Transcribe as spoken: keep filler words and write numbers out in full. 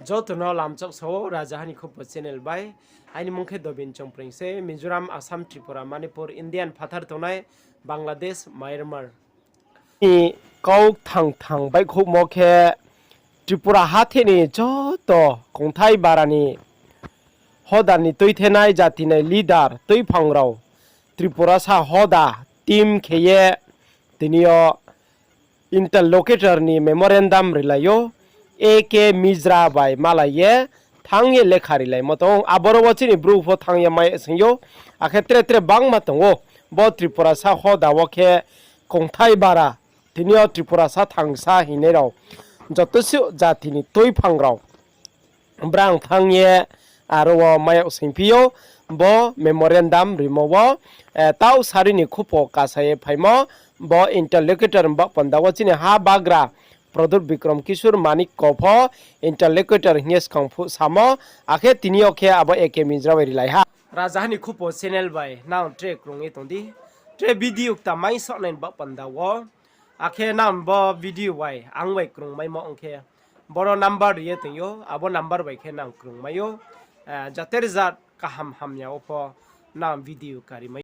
Joto no lamchok sao Rajaha ni Khupo channel bai. Aini mung khe Dobin Chongpreng se, Mizoram, Assam, Tripura, Manipur, Indian phathar tongnai, Bangladesh, Myanmar ni kau thang thang baihkhouhmo khe Tripura hathe ni joto kongthai bara ni hoda ni tuithenai jati nai leader tuiphang rao Tripurasa hoda team khe ye tini yo interlocutor ni memorandum rilai ou, A K Mishra bai malai ye thanng ye lekha rilaimo tong ou. Aboro wo chini bru pho thanng ye mai sing ou, akhe tre tre bangma tong ou. Bo Tripurasa hoda wo khe kongthai bara, tini yo Tripurasa thangsa hingnai rao, joto suh jati ni tuiphang rao brang thanng ye aro wo mai yag singphi ou, bo memorandum rimo wo, taoh sari ni khupo kasa ye phaimo, bo interlocutor ni baoh panda wo chini ha bagra Pradyot Bikram Kishore Manik ko pho interlocutor hing ye skang phuh samo, akhe tini yo khe abo A K Mishra bai rilai ha. Rajaha ni Khupo channel bai nang tre krung ye tong di, tre video kta mai sohnai ni baoh panda wo, akhe nang bo video bai ang bai krungmaimo ong khe, boro number ri ye tong ou, abo number bai khe nang krungmai ou, jater jat kaham hamya wo pho nang video kari mai ou.